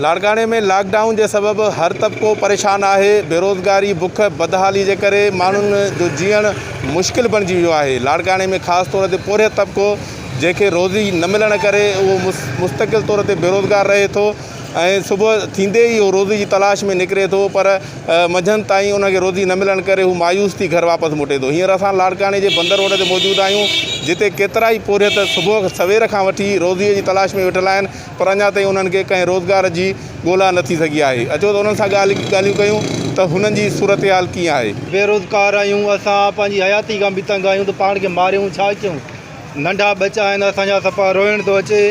لاڙڪاڻي ۾ lock down جي سبب هر طبقو پريشان آهي، بيروزگاري، بک، بدحالي جي ڪري ماڻهن جو جيئڻ مشڪل بڻجي ويو آهي، لاڙڪاڻي ۾ خاص طور تي پورهيت طبقو جنهن کي روزي نه ملڻ ڪري اهو مستقل طور تي بيروزگار رهي ٿو ۽ صبح ٿيندي ئي اهو روزي جي تلاش ۾ نڪري ٿو پر منجهند تائين ان کي روزي نه ملڻ ڪري هو مايوس ٿي گهر واپس موٽي ٿو هينئر اسان لاڙڪاڻي جي بندر روڊ تي موجود آهيون جتي ڪيترائي پورهيت صبح سوير کان وٺي روزي جي تلاش ۾ ويٺل آهن پر اڃا تائين انهن کي ڪنهن روزگار جي ڳولا نه ٿي سگهي آهي. اچو ته انهن سان ڳالهيون ڪيون ته هنن جي صورتحال ڪيئن آهي. بيروزگار آهيون اسان پنهنجي حياتي کان به تنگ آهيون ته پاڻ کي ماريون ڇا ڪيون ننڍا ٻچا آهن اسان جا صفا روئڻ ٿو اچي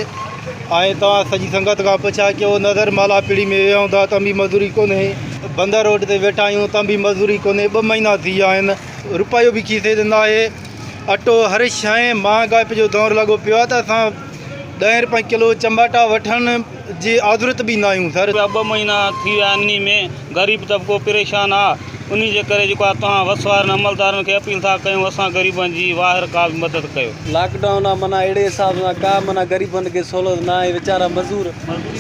۽ توهان سڄي سنگت کان پڇا ڪيو نظر مالا پڙي ۾ ويهون ٿا تنبي مزوري ڪونهي بندر روڊ تي ويٺا آهيون تنبي مزوري ڪونهي ٻه مهينا ٿي ويا آهن روپيو به کيسي تي ناهي اٽو هر شيء مهانگائپ جو دور لڳو پيو آهي ته اسان ڏهين رپئي ڪلو چماٽا وٺڻ جي آزرت به ناهيون سر. ٻه مهينا ٿي ويا آهن انهي ۾ غريب طبقو پريشان آ انهي جي ڪري جيڪو آ توهان وس وارن عملدارن کي اپيل ٿا ڪيون اسان غريبن جي واهر ڪا به مدد ڪيو. لاڪ ڊائون آ معنيٰ اهڙي حساب سان ڪا معنيٰ غريبن کي سهولت نه آهي ويچارا مزور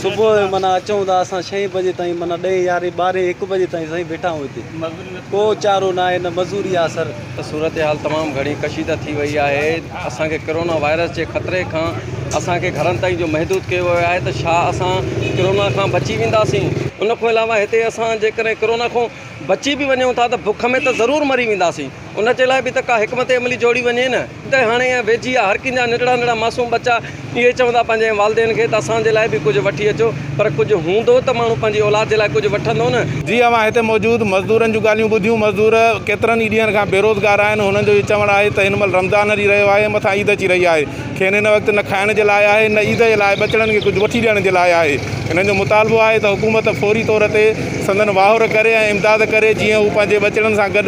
صبح جو معنيٰ اچون ٿا اسان ڇهين بجي تائين معنيٰ ڏهين يارهين ٻارهين هڪ بجي تائين سائين بيٺا آهيون هتي ڪو چارو نه آهي نه مزوري آ سر. صورتحال تمام گهڻي ڪشيده ٿي وئي آهي اسان کي ڪرونا وائرس جي خطري کان اسان کي گهرن تائين جو محدود ڪيو ويو آهي ته ڇا اسان ڪرونا کان بچي وينداسين ان کان علاوه هتي اسان جيڪڏهن ڪرونا کان بچي به وڃون ٿا ته بک ۾ ته ضرور مري وينداسين ان جي لاء به ته ڪا حڪمت عملي جوڙي وڃي نه ته هاڻي اها ويجهي آهي هر ڪنهن جا ننڍڙا ننڍڙا معصوم ٻچا اهي چوندا پنهنجي والدين کي ته اسان جي لاء به ڪجهه وٺي اچو پر ڪجهه هوندو ته ماڻهو پنهنجي اولاد جي لاء ڪجهه وٺندو نه. جي اوهان هتي موجود مزدورن جون ڳالهيون ٻڌيون، مزدور ڪيترن ئي ڏينهن کان بيروزگار آهن، هنن جو اهو چوڻ آهي ته هن مهل رمضان هلي رهيو آهي مٿان عيد اچي رهي آهي، کين هن وقت نه کائڻ جي لاء آهي نه عيد جي لاء ٻچڙن کي ڪجهه وٺي ڏيڻ جي لاء آهي، هنن جو مطالبو آهي ته حڪومت فوري طور تي سندن واهر ڪري ۽ امداد ڪري جيئن هو پنهنجي ٻچڙن سان گڏ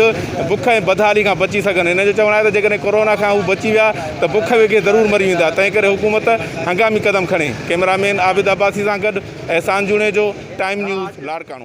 بک ۽ بدحالي کان بچي سگهن، هنن جو چوڻ آهي ته جيڪڏهن ڪورونا کان هو بچي ويا ته بک وگهي ضرور مري ويندا، تنهن ڪري حڪومت هنگامي قدم کڻي، ڪئميرا مين عابد عباسي سان گڏ احسان جوڻيجو، ٽائيم نيوز، لاڙڪاڻو.